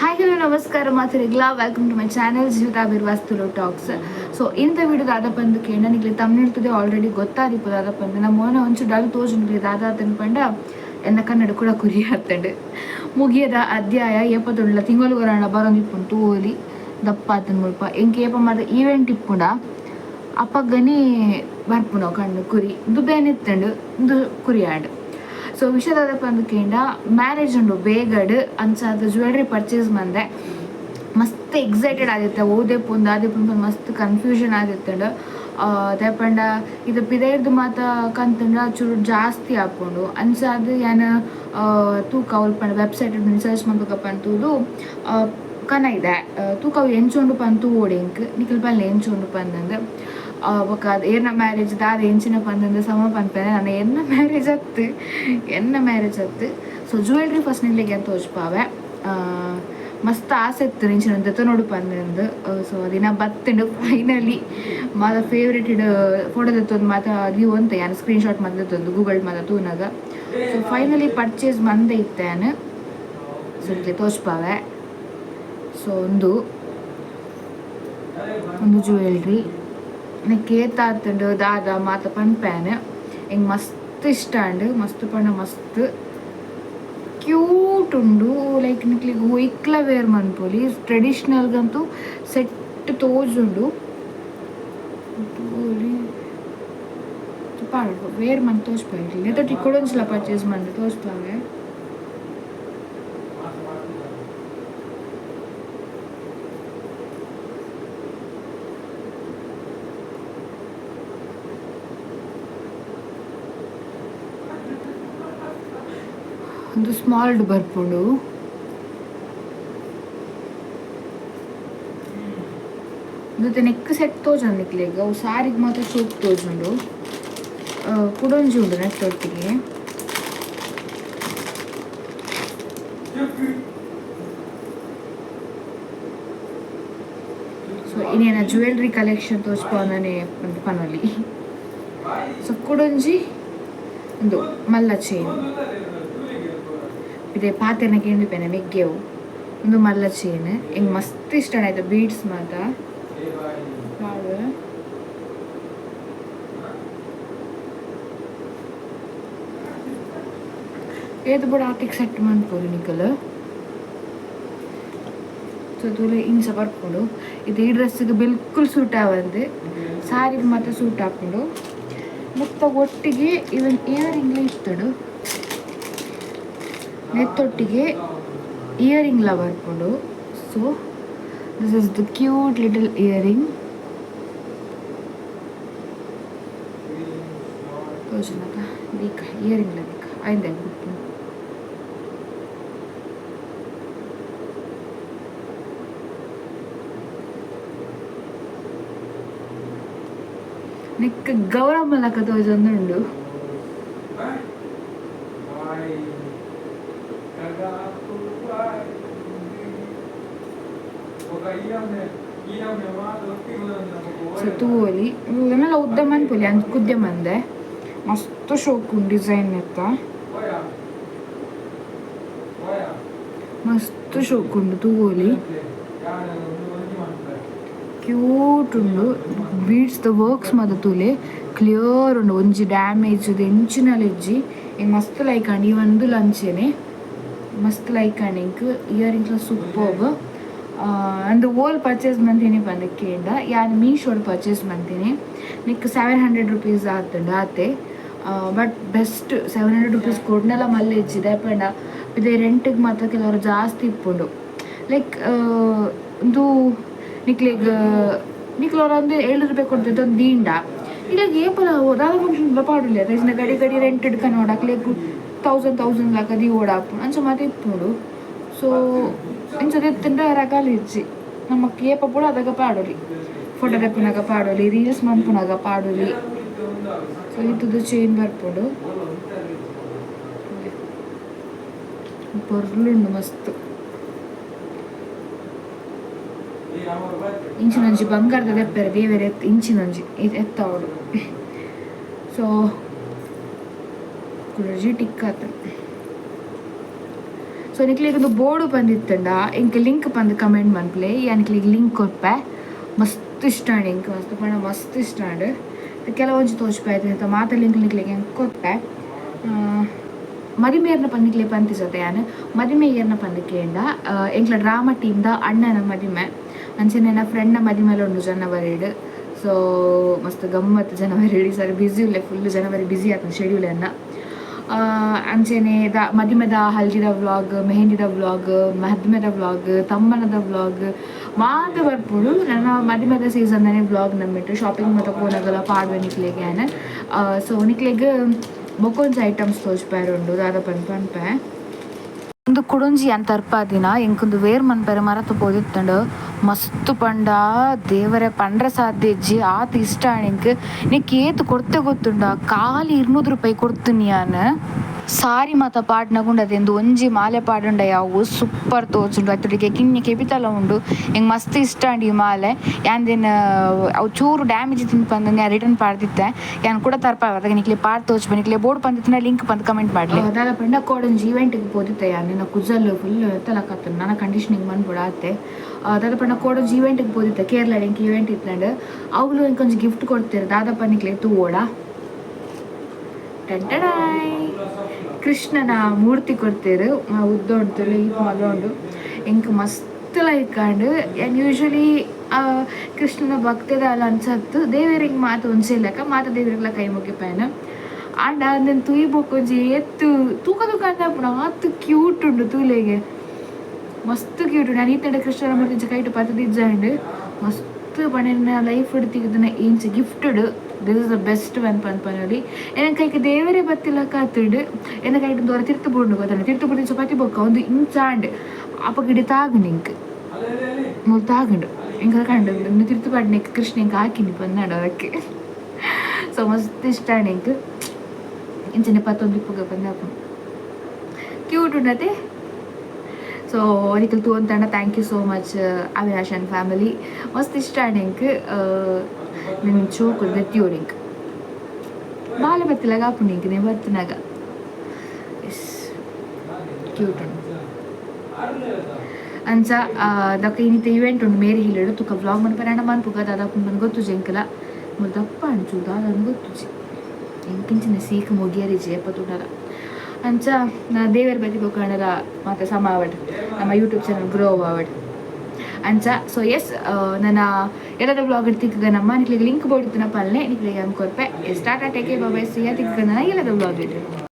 Hi, hello, ನಮಸ್ಕಾರ ಮಾತೆರೆಗ್ಲಾ. Welcome to my channel Jeevitha Birwas Tulu talks. So ಇಂಥ video ದಾದ ಪಂದ್ ಕೇಂಡ ನಿಕ್ಲೆ ತಮಿಳ್ತದೆ ಆಲ್ರೆಡಿ ಗೊತ್ತಾದಿಪ್ಪು ದಾದ ಪಂದ್. ನಮ್ಮ ಮೋನೆ ಒಂಚು ಡಲ್ ತೋಜುಂಡು ದಾದ ಪಂಡ ಎನ್ನ ಕನ್ನಡ ಕೂಡ ಕುರಿ ಆತಂಡು. ಮುಗಿಯದ ಅಧ್ಯಾಯ ಏಪತುಂಡ್ಲ ತಿಂಗಳು ಬರೊಂದಿಪ್ಪುಂಡು ತೂವೊಲಿ. ದಪ್ಪ ಆತನ್ ಮುಲ್ಪ ಎಂಕ್ ಏಪ ಮಾತ ಈವೆಂಟ್ ಇಪ್ಪುಂಡ ಅಪಗನಿ ಬರ್ಪುಂಡು ಕಣ್ಣು ಕುರಿ. ಇಂದು ಬೇನೆ ಇತ್ತಂಡು, ಇಂದು ಕುರಿ ಆಂಡ್. ಸೊ ವಿಷಯ ದಾದಪ್ಪ ಅಂದ್ ಕೇಂಡ, ಮ್ಯಾರೇಜ್ ಉಂಡು ಬೇಗಡ್. ಅಂಚಾದ್ ಜ್ಯುವೆಲ್ರಿ ಪರ್ಚೇಸ್ ಮಂದೆ. ಮಸ್ತ್ ಎಕ್ಸೈಟೆಡ್ ಆದಿತ್ತೆ. ಓದೆಪುಂದು ದಾದೆಪುಂದು ಮಸ್ತ್ ಕನ್ಫ್ಯೂಷನ್ ಆದಿತ್ತಂಡು. ದಾಯೆ ಪಂಡ ಇದು ಪಿದೈರ್ದು ಮಾತ ಕಂತುಂಡ ಚೂರು ಜಾಸ್ತಿ ಆಪುಂಡು. ಅಂಚಾದ್ ಯಾನ್ ತೂಕ ಅವ್ಲು ಪಂಡ ವೆಬ್ಸೈಟ್ ಸರ್ಚ್ ಮಲ್ಪುಗಪ್ಪ ತೂದು ಕನ ಇದೆ. ತೂಕ ಅವು ಎಂಚ ಉಂಡು ಪಂದ್ ತೂವೊಡು. ಎಂಕ್ ನಿಕುಲು ಪನ್ಲೆ ಎಂಚ ಉಂಡು ಪಂದಂದು. ಬೊಕ್ಕ ಏರ್ನ ಮ್ಯಾರೇಜ್ ದಾದ ಎಂಚಿನ ಪಂದಂದು ಸಮ ಪನ್ಪೇನೆ ನಾನು. ಎನ್ನ ಮ್ಯಾರೇಜ್ ಅತ್ತು, ಎನ್ನ ಮ್ಯಾರೇಜ್ ಅತ್ತು. ಸೊ ಜ್ಯುವೆಲ್ರಿ ಫಸ್ಟ್ ನಿಕ್ಲೆಗ್ ಯಾನ್ ತೋಜ್ಪಾವೆ. ಮಸ್ತ್ ಆಸೆ ಇತ್ತು ಇಂಚಿನ ದೆತೊನೊಡು ಪಂದಂದು. ಸೊ ದಿನ ಬತ್ತುಂಡು ಫೈನಲಿ. ಮಾತ ಫೇವ್ರೇಟ್ ಫೋಟೋ ದೆತ್ತೊಂದು ಮಾತ ದೀವೊಂತೆ ಯಾನ್, ಸ್ಕ್ರೀನ್ ಶಾಟ್ ಮಾತ ದೆತ್ತೊಂದು ಗೂಗಲ್ ಮಾತ ತೂನಗ. ಸೊ ಫೈನಲಿ ಪರ್ಚೇಸ್ ಮಂದೆ ಇತ್ತೆ ಯಾನ್. ಸೊ ನಿಕ್ಲೆ ತೋಜ್ಪಾವೆ. ಸೊ ಒಂದು ಒಂದು ಜ್ಯುವೆಲ್ರಿ ನೆಕ್ ಏತಾತುಂಡು ದಾದ ಮಾತ ಪನ್ಪೇನೆ. ಎಂಕ್ ಮಸ್ತ್ ಇಷ್ಟ ಆಂಡ್. ಮಸ್ತ್ ಪಂಡ ಮಸ್ತ್ ಕ್ಯೂಟ್ ಉಂಡು. ಲೈಕ್ ನಿಕ್ಲೆಗ್ ಒಯ್ಕ್ಲ ವೇರ್ ಮನ್ಪೊಲಿ. ಟ್ರೆಡಿಷ್ನಲ್ಗಂತೂ ಸೆಟ್ ತೋಜುಂಡು. ತೂವೊಲಿ, ಪಾಡೊಡು ವೇರ್ ಮಂತ್ ತೋಜ್ಪಾವೆ. ನೆತ್ತೊಟ್ಟಿಗೆ ಕುಡೊಂಜಿಲ ಪರ್ಚೇಸ್ ಮಂತ್ ತೋಜ್ಪಾವೆ. ಒಂದು ಸ್ಮಾಲ್ ಬರ್ಪುಂಡು. ಉಂದೆತ ನೆಕ್ ಸೆಟ್ ತೋಜುಂಡು ನಿಕ್ಲೆಗ್. ಅವು ಸಾರಿಗ್ ಮಾತ್ರ ಸೋಕ್ ತೋಜುಂಡು. ಕುಡೊಂಜಿ ಉಂಡು ನೆತ್ತೊಟ್ಟಿಗೆ. ಸೊ ಇನ್ನೇನ ಜ್ಯುವೆಲ್ರಿ ಕಲೆಕ್ಷನ್ ತೋಜ್ಪಾವನೆ ಪನೊಲಿ. ಸೊ ಕುಡೊಂಜಿ ಉಂದು ಮಲ್ಲ ಚೈನ್ ಇದೆ. ಪಾತೆರ್ನ ಕೇಂದಿಪೆನೆ ಮೆಗ್ಗೆವು. ಉಂದು ಮಲ್ಲ ಚೈನ್ ಎಂಕ್ ಮಸ್ತ್ ಇಷ್ಟ ಆಯ್ತು. ಬೀಡ್ಸ್ ಮಾತ ಪಾಡ್ವೆ. ಏತ್ ಬೋಡ ಆತೆಗ್ ಸೆಟ್ ಮನ್ಪೊಲಿ ನಿಕುಲು. ಸೊ ತೂಲೆ, ಇಂಚ ಬರ್ಪುಂಡು ಇದು. ಈ ಡ್ರೆಸ್ಗೆ ಬಿಲ್ಕುಲ್ ಸೂಟ್ ಆವಂದು, ಸಾರಿಗೆ ಮಾತ್ರ ಸೂಟ್ ಆಪುಂಡು. ಮತ್ತು ಒಟ್ಟಿಗೆ ಇವನ್ ಇಯರಿಂಗ್ಲ ಇತ್ತಡು. ನೆತ್ತೊಟ್ಟಿಗೆ ಇಯರಿಂಗ್ಲ ಬರ್ಪುಂಡು. So this is the cute little earring. ತೋಜುನತ ದೀಕ ಇಯರಿಂಗ್ಲ ದೀಕ ಐಂದೆ ಬುಡ್ಪುಂಡು. ನೆಕ್ ಗೌರಮ್ಮಲಕ ತೋಜೊಂದುಂಡು. ಸೊ ತೂವೊಲಿ, ಎನ್ನಲ ಉದ್ದ ಮನ್ಪೊಲಿ. ಅಂಚ ಕುದ್ಯ ಮಂದೆ ಮಸ್ತ್ ಶೋಕು ಡಿಸೈನ್ ಇತ್ತ. ಮಸ್ತ್ ಶೋಕುಂಡು, ತೂವೊಲಿ. ಕ್ಯೂಟ್ ಉಂಡು. ಬೀಡ್ಸ್ ದ ವರ್ಕ್ಸ್ ಮಾತ ತೂಲೆ, ಕ್ಲಿಯರ್ ಉಂಡು. ಒಂಜಿ ಡ್ಯಾಮೇಜ್ ಎಂಚಿನಲ ಇಜ್ಜಿ. ಎಂಕ್ ಮಸ್ತ್ ಲೈಕ್ ಆಂಡ್. ಈ ಒಂದು ಲಂಚೇನೆ ಮಸ್ತ್ ಲೈಕ್ ಆಂಡ್ ಎಂಕ್. Earrings superb. ಅಂದ್ ಓಲ್ ಪರ್ಚೇಸ್ ಮಂತೀನಿ ಪಂದ್ ಕೇಂಡ, ಯಾನ್ ಮೀಶೋಡ್ ಪರ್ಚೇಸ್ ಮಂತೀನಿ. ನಿಕ್ ₹700 ಆತುಂಡು ಆತೆ. ಬಟ್ ಬೆಸ್ಟ್, ₹700 ಕೊಡ್ನೆಲ ಮಲ್ಲ ಇಜ್ಜಿ. ದಾಯೆ ಪಂಡ ಪಿದಯಿ ರೆಂಟಿಗೆ ಮಾತ್ರ ಕೆಲವರು ಜಾಸ್ತಿ ಇಪ್ಪುಂಡು. ಲೈಕ್ ಉಂದು ನಿಕ್ಲೆಗ್ ನಿಕ್ಲು ಒಂದು 7 ರೂಪಾಯಿ ಕೊಡ್ತೈತೆ ಒಂದು ದೀಂಡ. ನಿಕ್ಲೆಗ್ ಏಪಲ ದಾದ ಫಂಕ್ಷನ್ ಪಾಡುಲೆ ಅದ ಗಡಿ ಗಡಿ ರೆಂಟ್ ಹಿಡ್ಕೊಂಡು ಅಕ್ಲೆಗ್ ತೌಸಂಡ್ ತೌಸಂಡ್ ಲಾಕ ದೀವೊಡಾಪುಂಡು. ಅಂಚ ಮಾತ ಇಪ್ಪುಂಡು. ಸೊ ಇಂಚ ದೆತ್ತುಂಡ ರಗಾಲಿ ಇಜ್ಜಿ. ನಮಕ್ ಏಪ ಪೂರ ಅದಗ ಪಾಡೊಲಿ. Photo ದೆಪ್ಪುನಗ ಪಾಡೊಲಿ, reels ಮನ್ಪುನಗ ಪಾಡೊಲಿ. ಸೊ ಇತ್ತದ ಚೈನ್ ಬರ್ಪುಂಡು. ಪೊರ್ಲುಂಡು ಮಸ್ತ್. ಇಂಚಿನೊಂಜಿ ಬಂಗಾರದ ದೆಪ್ಪೆರೆ ದೇವೆರೆ ಇಂಚಿನೊಂಜಿ ಎತ್ತಾವೊಡು. ಸೊ ಕುಡೊಂಜಿ ಟಿಕ್ ಆತ. ಸೊ ನಿಕ್ಲೆಗ್ ಒಂದು ಬೋರ್ಡು ಬಂದಿತ್ತಂಡ ಎಂಕ್ ಲಿಂಕ್ ಪಂದ್ ಕಮೆಂಟ್ ಮನ್ಪುಲೆ. ಯಾನ್ ನಿಕ್ಲೆಗ್ ಲಿಂಕ್ ಕೊರ್ಪೆ. ಮಸ್ತ್ ಇಷ್ಟ ಆಂಡ್ ಎಂಕ್, ಮಸ್ತ್ ಪಂಡ ಮಸ್ತ್ ಇಷ್ಟ ಆಂಡ್. ಕೆಲವೊಂಜಿ ತೋಜಿಪಾಯ್ತು ಮಾತ ಲಿಂಕ್ ನಿಕ್ಲೆಗ್ ಎಂಕ್ ಕೊರ್ಪೆ. ಮದಿಮೆ ಏರ್ನ ಪಂದ್ ನಿಕ್ಲೆ ಪಂತಿಜತೆ ಯಾನ್. ಮದಿಮೆ ಏರ್ನ ಪಂದ್ ಕೇಂಡ, ಎಂಕ್ಲ ಡ್ರಾಮಾ ಟೀಮ್ದ ಅಣ್ಣನ ಮದಿಮೆ. ಅಂಚನೆ ಎನ್ನ ಫ್ರೆಂಡ್ನ ಮದಿಮೆಲ ಉಂಡು ಜನವರಿಡ್. ಸೊ ಮಸ್ತ್ ಗಮ್ಮತ್ ಜನವರಿ. ಸರಿ ಬ್ಯುಸಿ ಉಲ್ಲೆ ಫುಲ್. ಜನವರಿ ಬ್ಯುಸಿ ಆತುಂಡು ಶೆಡ್ಯೂಲ್ ಎನ್ನ. ಅಂಚನೆ the ಮದಿಮೆದ, ಹಲ್ದಿದ ವ್ಲಾಗ್, ಮೆಹಂದಿದ ವ್ಲಾಗ್, ಮದ್ಮೆದ ವ್ಲಾಗ್, ತಮ್ಮನದ ವ್ಲಾಗ್ ಮಾತ ಬರ್ಪುಂಡು. ನನ್ನ ಮದಿಮೆದ ಸೀಸನ್ ವ್ಲಾಗ್ ನಮ್ಮಿಟ್ಟು ಶಾಪಿಂಗ್ ಮಾತ ಪೋನಗಲ ಪಾಡ್ವೆ ನಿಕ್ಲೆಗ್ ಯಾನ್. ಸೊ ನಿಕ್ಲೆಗ್ ಬೊಕೊಂಜಿ ಐಟಮ್ಸ್ ತೋಜ್ಪಾಯರೆ ಉಂಡು, ದಾದ ಪಂದ್ ಪನ್ಪೆ. ಉಂದು ಕುಡೊಂಜಿ ಯಾನ್ ತರ್ಪಾದಿನ. ಎಂಕೊಂದು ವೇರ್ ಮನ್ಪೆರೆ ಮರತ್ ಪೋದಿತ್ತುಂಡು. ಮಸ್ತ್ ಪಂಡ ದೇವರೆ ಪಂಡ್ರೆ ಸಾಧ್ಯ ಇಜ್ಜಿ, ಆತ್ ಇಷ್ಟ ಆಂಡ್ ಎಂಕ್. ನಿಕ್ ಏತ್ ಕೊರ್ತೆ ಗೊತ್ತುಂಡ? ಖಾಲಿ 200 ರೂಪಾಯಿ ಕೊಡ್ತೀನಿ ಯಾನ್. ಸಾರಿ ಮಾತ ಪಾಡ್ನಗುಂಡದೆ ಇಂದು ಒಂಜಿ ಮಾಲೆ ಪಾಡುಂಡ ಯಾವು, ಸೂಪರ್ ತೋಜುಂಡು. ಅತ್ತೊಟ್ಟಿಗೆ ಕಿನ್ಯ ಕೆಬಿತಲ ಉಂಡು. ಎಂಕ್ ಮಸ್ತ್ ಇಷ್ಟ ಆಂಡ್ ಈ ಮಾಲೆ. ಯಾನ್ ದಿನ ಅವು ಚೂರು ಡ್ಯಾಮೇಜ್ ಇತ್ತಿನ ಪಂದ್ ಯಾನ್ ರಿಟರ್ನ್ ಪಾಡ್ದಿತ್ತೆ. ಯಾನ್ ಕೂಡ ತರ್ಪಾವ ಅದಕ್ಕೆ ನಿಕ್ಲೆ ಪಾಡ್ ತೋಜ್ಪೆ. ನಿಕ್ಲೆ ಬೋರ್ಡ್ ಪಂದಿತ್ತಿನ ಲಿಂಕ್ ಪಂದ್ ಕಮೆಂಟ್ ಮಾಡ್ಲಿ. ದಾದ ಪಂಡ ಕೋಡೊಂಜಿ ಇವೆಂಟ್ಗೆ ಪೋದಿತ್ತೆ ಯಾನ್. ನಿನ್ನ ಕುಜಲ್ ಫುಲ್ ಎತ್ತಲಕತ್ತುಂಡು. ನನ್ನ ಕಂಡೀಷನಿಂಗ್ ಮನ್ಪೊಡು ಆತೆ. ದಾದ ಪಂಡ ಕೋಡೊಂಜಿ ಇವೆಂಟ್ಗೆ ಪೋದಿತ್ತೆ. ಕೇರಳ ಎಂಕ್ ಇವೆಂಟ್ ಇತ್ತಂಡ್. ಅವುಲು ಎಂಕೊಂಜಿ ಗಿಫ್ಟ್ ಕೊಡ್ತೇರು. ದಾದಪ್ಪ ನಿಕ್ಲೆ ತೂವೋಡ. ಟಂಟಡಾಯ್! ಕೃಷ್ಣನ ಮೂರ್ತಿ ಕೊಡ್ತೇರು. ಉದ್ದ ಉಂಟು, ಈತ್ ಮಲ್ಲ ಉಂಡು. ಎಂಕ್ ಮಸ್ತ್ ಲೈಕ್ ಆಂಡ್. ಯಾನ್ ಯೂಶಲಿ ಕೃಷ್ಣನ ಭಕ್ತೆದ ಅಲ್ಲ ಅನ್ಸತ್ತು. ದೇವೆರಿಗೆ ಮಾತ ಒಂಜೇ ಲೆಕ್ಕ, ಮಾತ ದೇವರಿಗೆಲ್ಲ ಕೈ ಮುಗಿಪೇನು. ಆಂಡ ಅಂದೆನ್ ತುಯಿ ಬೊಕ್ಕೊಂಜಿ ಏತ್ ತೂಕ ತೂಕ ಅಂದಾಪುಂಡು, ಆತ್ ಕ್ಯೂಟ್ ಉಂಡು. ತೂಲೆಗೆ ಮಸ್ತ್ ಕ್ಯೂಟ್ ಉಂಡು. ನಾನು ಈತಂಡ ಕೃಷ್ಣನ ಮೂರ್ತಿ ಇಂಚ ಕೈಟ್ ಪತ್ತದಿಜ್ಜಾಂಡ್. ಮಸ್ತ್ ಪಂಡ ಲೈಫ್ ತಿಕ್ಕಿನ ಇಂಚ gifted, this is the best one ಪಂದ್ ಪನೊಲಿ. ಎನ್ನ ಕೈಕ್ ದೇವರೇ ಬತ್ತಿಲ್ಲ ಕಾತುಂಡು. ಎನ್ನ ಕೈಟ್ ದೊರ ತಿರ್ತು ಬುಂಡು ಗೊತ್ತಂಡ. ತಿರ್ತು ಬುಡ್ದು ಇಂಚ ಪತಿ ಬೊಕ್ಕ ಒಂದು ಇಂಚಾಂಡ್ ಅಪಗಿಡಿ ತಾಗುಂಡು ಇಂಕ್ ಮೂಲು ತಾಗುಂಡು. ಇಂಕ ಕಂಡು ಇನ್ನು ತಿರ್ತು ಪಾಡ್ನೆಕ್ ಕೃಷ್ಣ ಇಂಕ್ ಹಾಕಿನಿ ಪಂದಾಂಡ ಅದಕ್ಕೆ. ಸೊ ಮಸ್ತ್ ಇಷ್ಟ ಆಂಡ್ ಎಂಕ್. ಇಂಚನೆ ಪತ್ತೊಂದು ಇಪ್ಪುಗ ಪಂದಾಪುಂಡು. ಕ್ಯೂಟ್ ಉಂಡತೆ. ಸೊ ನಿಕಲ್ ತೂವಂತಂಡ thank you so much Avinash and family. ಮಸ್ತ್ ಇಷ್ಟ ಆಂಡ್ ಎಂಕ್. ನಿನ್ನ ಚೋಕು ದೆತ್ತಿಯೋಡು ಎಂಕ್ ಬಾಲೆ ಬತ್ತಿಲಾಗ ಆಪುಂಡು ಎಂಕ್ ನೇ ಬತ್ತಿನಾಗ. ಎಸ್, ಕ್ಯೂಟ್ ಉಂಡು. ಅಂಚ ದಕ್ಕ ಇನ್ನಿತ ಇವೆಂಟ್ ಉಂಡು ಮೇರಿ ಹಿಲ್ಡ್. ತುಕ ವ್ಲಾಗ್ ಮನ್ಪರೆ ಅಂಡ ಮನ್ಪುಗ. ದಾದ ಪಂದ್ ಗೊತ್ತುಜಿ ಎಂಕಲ. ಮುಲ್ ದಪ್ಪ ಅಂಚು ದಾದ ಗೊತ್ತುಜಿ ಎಂಕಿಂಚಿನ ಸೀಕ್ ಮುಗಿಯರಿಜಿ ಏಪ ತೂಂಡಲ. ಅಂಚ ನಾ ದೇವರ ಬದಿ ಬೊಕ್ಕ ಮಾತ ಸಮ ಆವಡ್, ನಮ್ಮ ಯೂಟ್ಯೂಬ್ ಚಾನಲ್ ಗ್ರೋ ಆವಡ್. ಅಂಚ ಸೊ ಎಸ್, ನನ್ನ ಎಲ್ಲದ ವ್ಲಾಗ್ ತಿಕ್ಕಗ ನಮ್ಮ. ನಿಕ್ಲೆಗ್ ಲಿಂಕ್ ಬೋಡಿತ್ತಿನ ಪಲ್ನೆ ನಿಕ್ಲೆಗ್ ಅನ್ಕೊರ್ಪೆ. ಎಸ್, ಟಾಟಾ, ಟೇಕ್, ಬಾಬಾಯ್, ಸಿಯಾ. ತಿಕ್ಕಗ ನನ್ನ ಎಲ್ಲದ ವ್ಲಾಗ್ ಇಟ್ಟು.